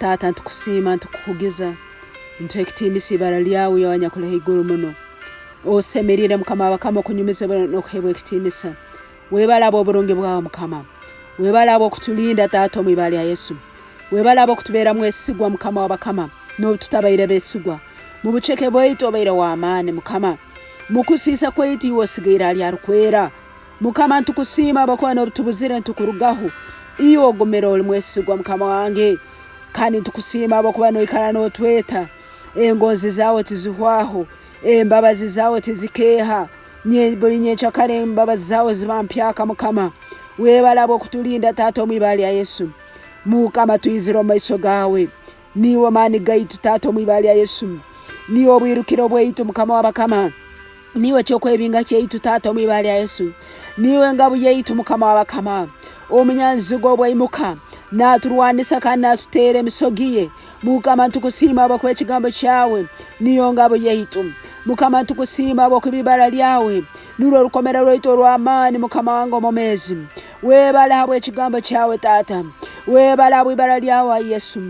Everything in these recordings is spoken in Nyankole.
Taata nitukusiima, nitukukugiza, nituha ekitiinisa ibara lyawe iwe anyakuli haiguru muno. Osemeriire Mukama w'abakama okunyumizibwa n'okuheebwa ekitiinisa. Webale habw'oburungi bwawe Mukama. Webale habw'okutulinda Taata omu ibara lya Yesu. Webale habw'okutubeera mwesigwa Mukama w'abakama n'obu tutabaire besigwa. Mu buceke bwaitu obaire w'amaani Mukama. Mu kusiisa kwaitu iwe osigaire ali arukwera. Mukama nitukusiima habwokuba n'obutubuzire nitukurugaho, iwe ogumire oli mwesigwa Mukama wange. Kandi nitukusiima habwokuba noikara notweta, engonzi zaawe tizihwaho, embabazi zaawe tizikeeha, buli nyenkyakara embabazi zaawe ziba mpyaka Mukama. Webale habw'okutulinda Taata omu ibara lya Yesu. Mukama twizire omu maiso gaawe, niiwe maani gaitu Taata omu ibara lya Yesu. Niiwe obwirukiro bwaitu Mukama w'abakama. Niiwe kyokwebinga kyaitu Taata omu ibara lya Yesu. Niiwe ngabu yaitu Mukama w'abakama. Omunyanzigwa obu aimuka naaturwanisa kandi naatuteera emisogi ye, Mukama nitukusiima habwokuba ekigambo kyawe niyo ngabo yaitu. Mukama nitukusiima habwokuba ibara lyawe nurwo rukomero rwaitu orw'amaani Mukama wange omomeezi. Webale habw'ekigambo kyawe Taata. Webale habw'ibara lyawe ai Yesu.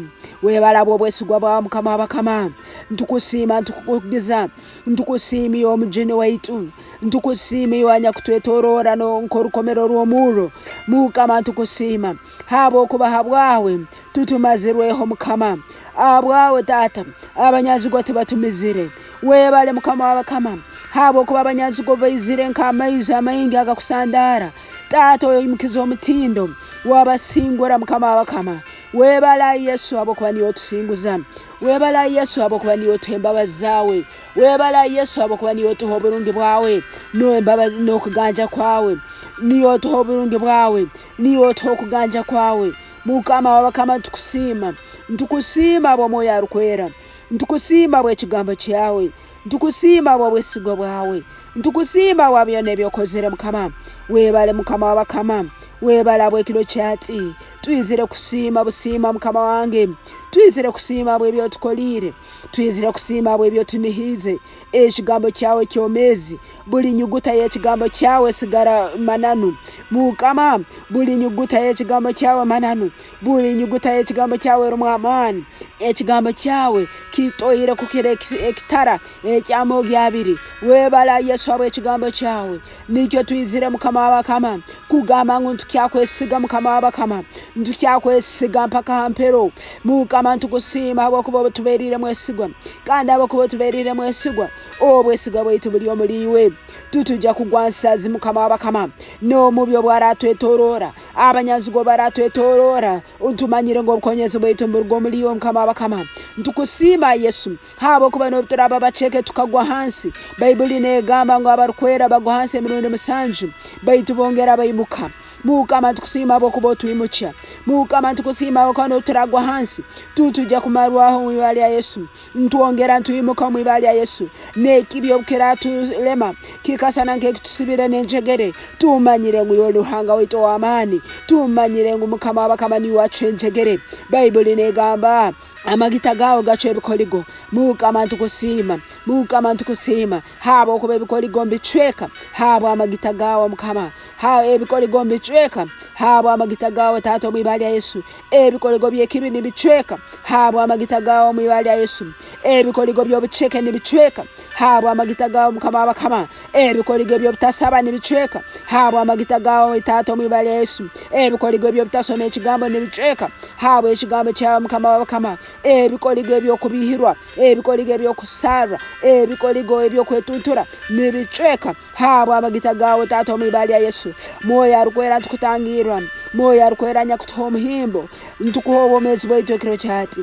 Webale habw'obwesigwa bwawe Mukama w'abakama. Nitukusiima nitukukugiza. Ntukusiima iwe Omujuni waitu, ntukusiima iwe anyakutwetoroora nk'orukomero rw'omurro. Mukama ntukusiima habwokuba habwawe tutumazirweho Mukama. Habwawe Taata abanyanzigwa tibatumizire. Webale Mukama w'abakama habwokuba abanyanzigwa obu baizire nk'amaizi amaingi agakusandaara, Taata oimukize omutindo wabasingura Mukama w'abakama. Webale ai Yesu habwokuba niiwe otusinguza. Webale ai Yesu habwokuba niiwe otuha embabazi zaawe. Webale ai Yesu habwokuba niiwe otuha oburungi bwawe n'embabazi n'okuganja kwawe. Niiwe otuha oburungi bwawe, niiwe otuha okuganja kwawe. Mukama w'abakama nitukusiima, nitukusiima habw'Omwoyo Arukwera, nitukusiima habw'ekigambo kyawe, nitukusiima habw'obwesigwa bwawe. Ntukusiima habwa byona ebi okozere Mukama. Webale Mukama w'abakama. Webale habw'ekiro kyati. Twizire kusiima busiima Mukama wange. Twizire kusiima habw'ebi otukoliire. Twizire kusiima habw'ebi otunihiize. Ekigambo kyawe kyomeezi. Buli nyuguta y'ekigambo kyawe esigara mananu. Mukama, buli nyuguta y'ekigambo kyawe mananu. Buli nyuguta y'ekigambo kyawe erumu amaani. Ekigambo kyawe kitohire kukira ekitara eky'amoogi abiri. Webale ai Yesu habw'ekigambo kyawe. Nikyo twizire Mukama w'abakama kugamba ngu ntukyakwesiga Mukama w'abakama, ntukyakwesiga mpaka ha mpero. Mukama ntukusiima habwokuba otuberire mwesigwa, kandi habwokuba otuberire mwesigwa, obwesigwa bwaitu buli omuli iwe. Titujja kugwa nsazi Mukama w'abakama, n'omubi obwaratwetoroora, abanyanzigwa obubaratwetoroora, tumanyire ngu obukonyezi bwaitu niburuga omuli iwe Mukama w'abakama. Ntukusiima ai Yesu. Habwokuba n'obu turaaba baceke tukagwa hansi, Baibuli n'egamba ngu abarukwera bagwa hansi emirundi musanju, baitu bongera baimuka. Mukama nitukusiima habwokuba otwimukya. Mukama nitukusiima habwokuba n'obu turagwa hansi, titwija kumarwaho omu ibara lya Yesu. Ntwongera ntwimuka omu ibara lya Yesu. N'ekibi obu kiratulema kikasana nk'ekitusibire n'enjegere, tumanyire ngu iwe oli Ruhanga waitu ow'amaani. Tumanyire ngu Mukama w'abakama niiwe acwa enjegere. Baibuli n'egamba Amagita gaawe gacwa ebikoligo. Mukama ntukusiima, Mukama ntukusiima, habwokuba ebikoligo mbicweka habw'amagita gaawe Mukama. Ha ebikoligo mbicweka habw'amagita gaawe Taata omu ibara lya Yesu. Ebikoligo by'ekibi nibicweka habw'amagita gaawe omu ibara lya Yesu. Ebikoligo by'obuceke nibicweka habw'amagita gaawe Mukama w'abakama. Ebikoligo eby'obutasaba nibicweka habw'amagita gaawe Taata omu ibara lya Yesu. Ebikoligo eby'obutasoma ekigambo nibicweka habw'ekigambo kyawe Mukama w'abakama. Ebikoligo eby'okubiihirwa, ebikoligo eby'okusarra, ebikoligo eby'okwetuntura nibicweka habw'amagita gaawe Taata omu ibara lya Yesu. Mwoyo Arukwera ntukutangirra, Mwoyo Arukwera anyakutuha omuhimbo, ntukuha obwomeezi bwaitu ekiro kya hati.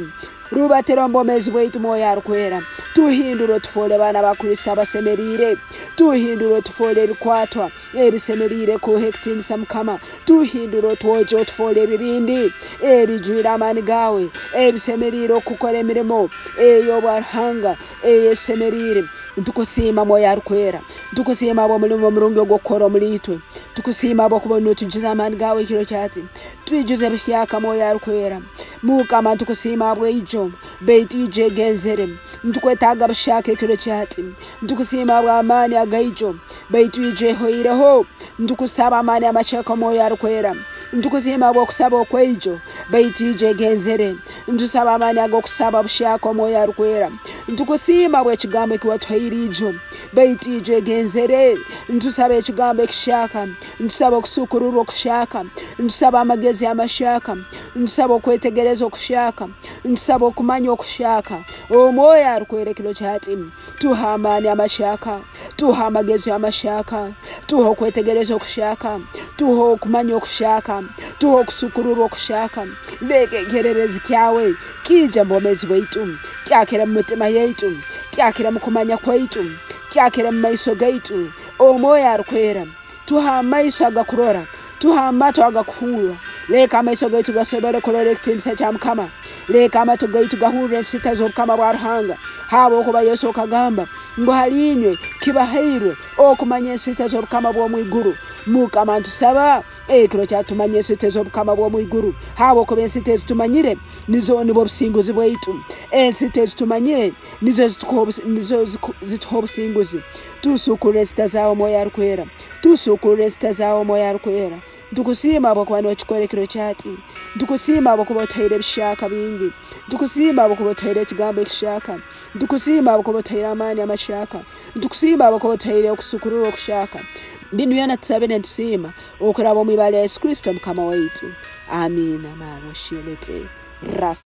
Rubatira omu bwomeezi bwaitu Mwoyo Arukwera, tuhindule otufoole baana ba Kristo abasemeriire, tuhindule otufoole ebikwatwa ebisemeriire kuha ekitiinisa Mukama, tuhindule otwogye otufoole ebibindi ebijwire amaani gaawe, ebisemeriire okukora emirimo ey'obwa Ruhanga eyesemeriire. Ntukusiima Mwoyo Arukwera, ntukusiima habw'omulimo omurungi ogw'okukora omuli itwe, tukusiima habwokuba notujuza amaani gaawe ekiro kya hati. Twijuze buhyaka Mwoyo Arukwera. Mukama ntukusiima habwaijo, baitu ijo egenzere. Ntukwetaaga buhyaka ekiro kya hati. Ntukusiima habw'amaani agaijo, baitu ijo ehoireho. Ntukusaba amaani amahyaka Omwoyo Arukwera. Ntukusiima habw'okusaba okwaijo, baitu ijo egenzere. Ntusaba amaani ag'okusaba buhyaka Omwoyo Arukwera. Ntukusiima habw'ekigambo eki watuhaire ijo, baitu ijo egenzere. Ntusaba ekigambo ekihyaka. Ntusaba okusuukururwa okuhyaka. Ntusaba amagezi amahyaka. Ntusaba okwetegereza okuhyaka. Ntusaba okumanya okuhyaka. Omwoyo Arukwera ekiro kya hati, tuhe amaani amahyaka, tuhe amagezi amahyaka, tuhe okwetegereza okuhyaka, tuhe okumanya okuhyaka, tuhe okusukururwa okuhyaka. Leka ekyererezi kyawe kiije mu bwomeezi bwaitu, kyakire mu mitima yaitu, kyakire mu kumanya kwaitu, kyakire mu maiso gaitu. Omwoyo Arukwera, Tuhe amaiso agakurora, tuhe amatu agakuhurra. Leka amaiso gaitu gasobole kurora ekitiinisa kya Mukama. Leka amatu gaitu gahurre ensita z'Obukama bwa Ruhanga. Habwokuba Yesu okagamba ngu hali inywe kibahairwe okumanya ensita z'Obukama bw'omu iguru. Mukama ntusaba ekiro kya tumanye ensita ez'Obukama bw'omu iguru, habwokuba ensita ezitumanyire nizo nibwo businguzi bwaitu. Ensita ezitumanyire nizo zituha obusinguzi. Tusuukurre ensita zaawe Omwoyo Arukwera. Tusuukurre ensita zaawe Omwoyo Arukwera. Ntukusiima habwokuba nokikora ekiro kya hati. Ntukusiima habwokuba otuhaire ebihyaka bingi. Ntukusiima habwokuba otuhaire ekigambo ekihyaka. Ntukusiima habwokuba otuhaire amaani amahyaka. Ntukusiima habwokuba otuhaire okusuukururwa okuhyaka. Binu byona tusabire nitusiima okuraba omu ibara lya Yesu Kristo Mukama waitu. Amiina.